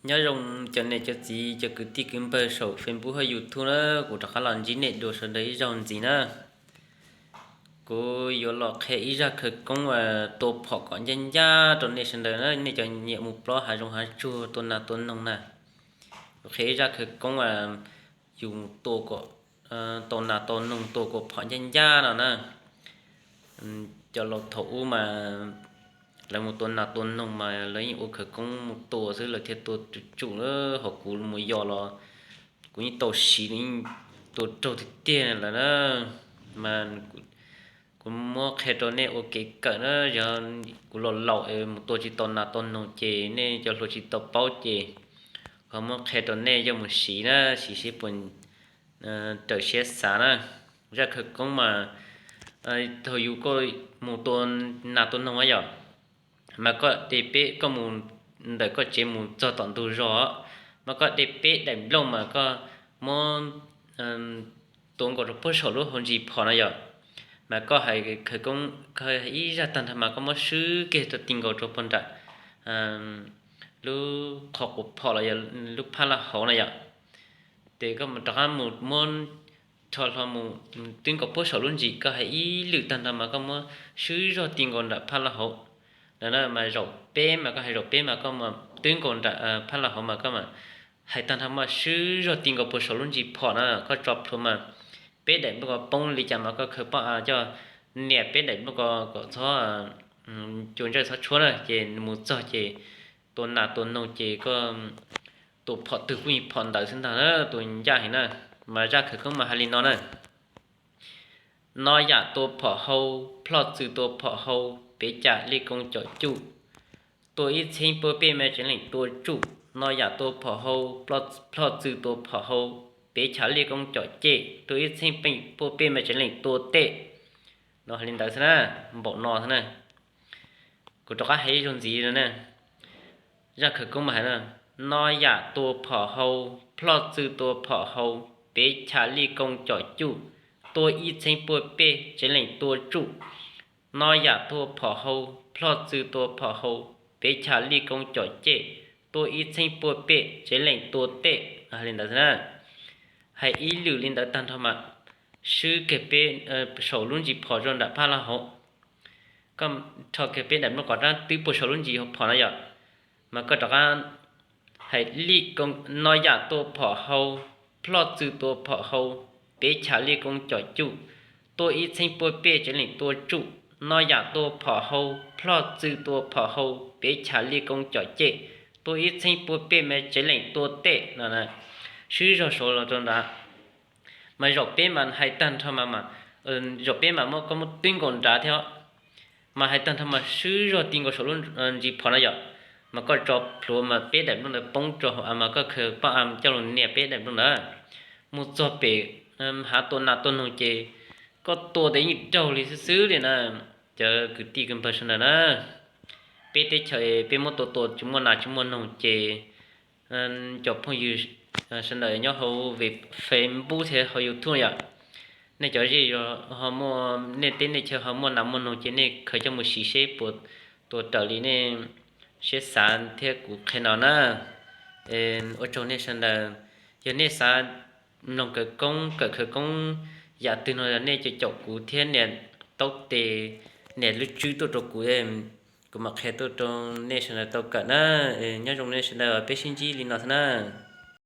Nyob zoo cov niam cov txiv cov kwv tij kwv npawg saum Facebook hab YouTube na, kuv rov qab los ntsib nej dua sawv daws ib zaug ntxiv na. Kuv yuav los qhia ib zaj khawv koob tua phom kom ncaj ncaj rau nej sawv daws na, nej cov nyiam mus plob hav zoov hav tsuag tua nas tua noog na. Kuv qhia ib zaj khawv koob yus tua kom tau nas tau noog tua kom phom ncaj ncaj no na. Cov laus thaum ub mas lawv mus tua nas tua noog mas lawv yeej ua khawv koob mus tua xwb lawv thiaj tua tsum tsum na. Ho kuv mus yos los kuv yeej tau siv, yeej tua raug tiag tiag lawm na. Mas kuv muab qhia rau nej ua kev kawm na, yog kuv los laus es mus tua tsis tau nas tau noog ces nej cov hluas tsis tau paub ces kuv muab qhia rau nej coj mus siv na, siv seb puas raws siab xav na. Zaj khawv koob mas thaum yus koj mus tua nas tua noog yom, mas koj de peb, koj mus ntawm koj tsev mus txog tom ntug zos, mas koj de peb daim nplooj mas koj muab tua nkaus rau puag saum lub hauv ntsis phom na yom. Mas koj hais khawv koob, koj hais ib zaj tag nrho mas koj muab swb kiag rau ti nkaus rau puag nram lub qhov quav phom los yog lub phab laj hauv na yom. Ces koj rov qab mus muab rho hlo mus twb nkaus puag saum lub ntsis, koj hais ib lwm tag nrho mas koj muab swb zog ti nkaus nram phab laj hauv. Mas zaum peb mas koj hais zaum peb mas koj twb nkaus nram phab laj hauv mas koj hais tag nrho mas swb zog ti nkaus puag saum lub ntsis phom na, koj tso plhuav mas peb daim nplooj ko poob li cas mas koj khaws pob av coj nias peb daim nplooj ko kom txhob, cua ntsawj txhob tshuab na, ces mus txog ces tua nas tua noog ces koj tua phom twg kuj yeej phom ntawd xwb ntag na, tua ncaj heev na. Mas zaj khawv koob mas hais li no na: No yam tua phom hau, plhoj txwv tua phom hau, pevcham li koos com cuj, tua ib txheeb puab pej mas tseev leem tua tsuj. No yam tua phom hau, plhoj txwv tua phom hau, pevcham li koos com ceg, tua ib txheeb puab pej mas tseev leem tua tej. No hais li ntawd xwb na, npaum no xwb na. Kuv rov qab hais ib zaug ntxiv na. Zaj khawv koob mas hais no: No yam tua phom hau, plhoj txwv tua phom hau, pevcham li koos com cuj, tua ib txheeb puab pej tseev leem tua tsuj. No yam tua phom hau, plhoj txwv tua phom hau, pevcham li koos com ceg, tua ib txheeb puab pej tseev leem tua tej. Hais li ntawd xwb na. Hais ib lwm li ntawd tag nrho mas swb kiag peb saum lub ntsis phom rau nram phab laj hauv. Koj rho kiag peb daim nplooj ko rab twb puag saum lub ntsis phom na yom, mas koj rov qab hais li: No yam tua phom hau, plhoj txwv tua phom hau, pevcham li koos com cuj, tua ib txheeb puab pej tseev leem tua tsuj. No yam tua phom hau, plhoj txwv tua phom hau, pevcham li koos com ceg, tua ib txheeb puab pej mas tseev leem tua tej no. Swb zog saud los rau nrad. Mas zaum peb mas hais tag nrho mas, zaum peb mas muab koj muab twb nkaus nrad thiab. Mas hais tag nrho mas swb zog ti nkaus saum lub ntsis phom na yom, mas koj tso plhuav mas peb daim nplooj ntawd poob rau hauv av mas koj khaws pob av coj los nias peb daim nplooj ntawd. Mus txog pem hav tua nas tua noog ces koj tua tes yeej raug li xwb xwb li na. Cov kwv tij kwv npawg sawv daws na, peb teb chaws peb muab tua tua tsis muaj nas tsis muaj noog ces cov phooj ywg sawv daws nyob hauv Facebook thiab hauv YouTube yom, nej cov zej zog ho muaj, nej teb nej chaw ho muaj nas muaj noog ces nej khaws coj mus siv seb puas tua raws li nej siab xav thiab kuv qhia no na. Ua tsaug nej sawv daws. Yog nej xav mloog khawv koob, kawm khawv koob yam twg no yog nej caum kuv thiab nias taub tes, nias lub tswb tuaj rau kuv, kuv mam qhia tuaj rau nej sawv daws tau kawm na. Nyob zoo nej sawv daws, peb sib ntsib li no xwb na.